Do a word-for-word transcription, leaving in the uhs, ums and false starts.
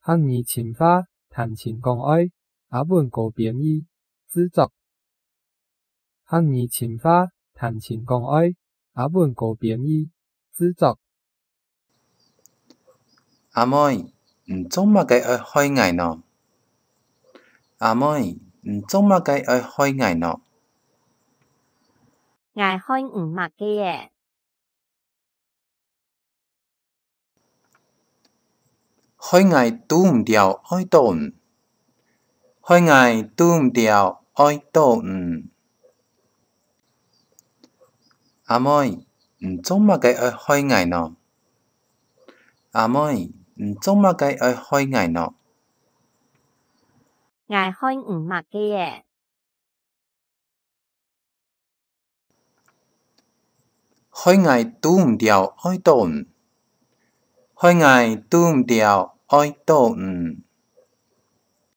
客語深話，談情講愛，阿文哥編譯，製作。客語深話，談情講愛，阿文哥編譯，製作。阿妹，你做麼个愛害𠊎呢？阿妹，你做麼个愛害𠊎呢？𠊎害你麼个咧？ 害𠊎堵毋著愛著你，害𠊎堵毋著愛著你。阿妹，你做麼个愛害𠊎呢？阿妹，你做麼个愛害𠊎呢？𠊎害你麼个咧？ 害𠊎堵毋著愛著你，害𠊎堵毋著愛著你。